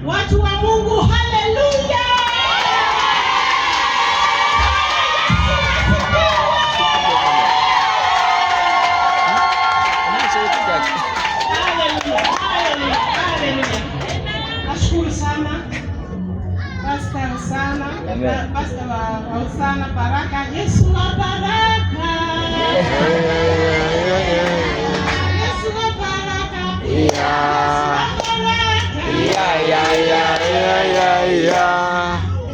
Watu wa Mungu, haleluya! Haleluya, haleluya, haleluya. Nashukuru sana Pastor sana, Amen. Pastor wa Hosana Baraka. Yesu wa baraka. Yesu wa baraka. Yesu wa baraka.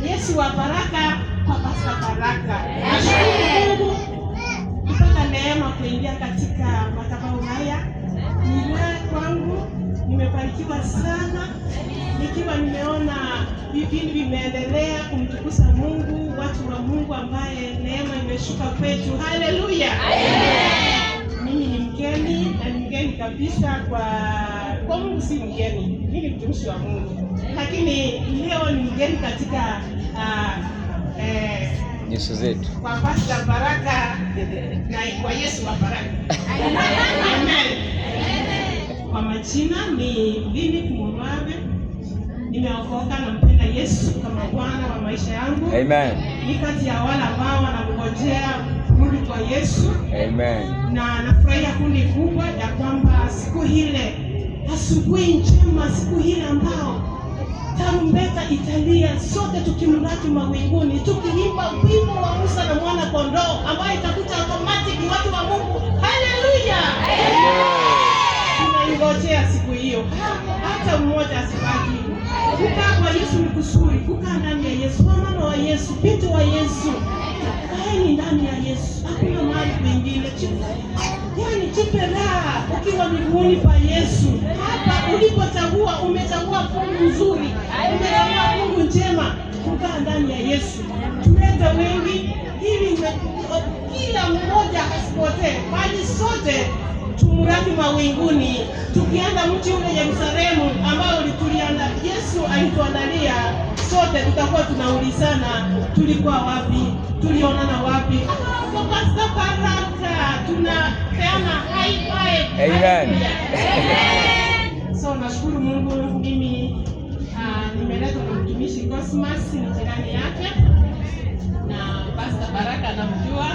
Yesu wa baraka kwa Pastor Baraka. Nashukuru Mungu kupata neema kuingia katika madhabahu haya. Ni raha kwangu, nimebarikiwa sana nikiwa nimeona vipindi vimeendelea kumtukuza Mungu, watu wa Mungu ambaye neema imeshuka kwetu. Haleluya! Mimi ni mgeni na ni mgeni kabisa kwa Mungu, si mgeni, mimi ni mtumishi wa Mungu, lakini leo ni mgeni katika Nyuso zetu. Kwa Pastor Baraka na kwa Yesu wa baraka. Amen. Kwa majina ni Lini Kumurwabe. Nimeokoka na mpenda Yesu kama Bwana wa maisha yangu. Amen. Ni kati ya wale ambao wanamngojea kurudi kwa Yesu Amen. Na nafurahia kundi kubwa ya kwamba siku ile, asubuhi njema, siku ile ambao tarumbeta italia, sote tukimlaki mawinguni, tukiimba wimbo wa Musa na mwana kondoo, ambayo itakuja automatic. Watu wa Mungu, haleluya! Tunaingojea siku hiyo, hata mmoja asibaki. Kukaa kwa Yesu ni kuzuri, kukaa ndani ya Yesu, wamama wa Yesu, binti wa Yesu, kaeni ndani ya Yesu, hakuna mahali kwingine. Yaani jipe raha ukiwa miguuni pa Yesu. Hapa ulipochagua, umechagua fungu nzuri, umechagua fungu njema, kukaa ndani ya Yesu. Tulete wengi ili kila mmoja asipotee, bali sote tumlaki mawinguni, tukienda mji ule Yerusalemu ambao Yesu alituandalia, sote tutakuwa tunaulizana tulikuwa wapi, tulionana wapi? Ah, kwa Pastor Baraka tunapeana high five. Amen. Hallelujah. So nashukuru Mungu, mimi nimeletwa na mtumishi Cosmas, ni jirani yake na Pastor Baraka namjua,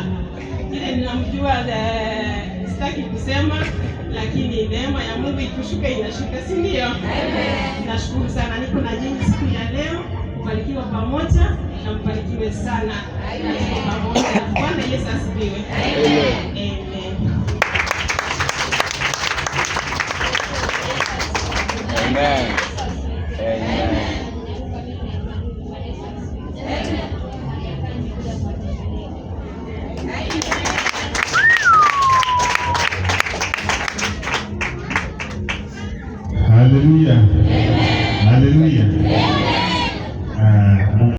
ile ninamjua sitaki kusema, lakini neema ya Mungu ikushuka inashuka, si ndio? Nashukuru sana, niko na nyinyi siku ya leo kubarikiwa pamoja na mbarikiwe sana na tuko pamoja. Bwana Yesu asifiwe. Amen. Amen. Amen. Amen. Haleluya. Haleluya.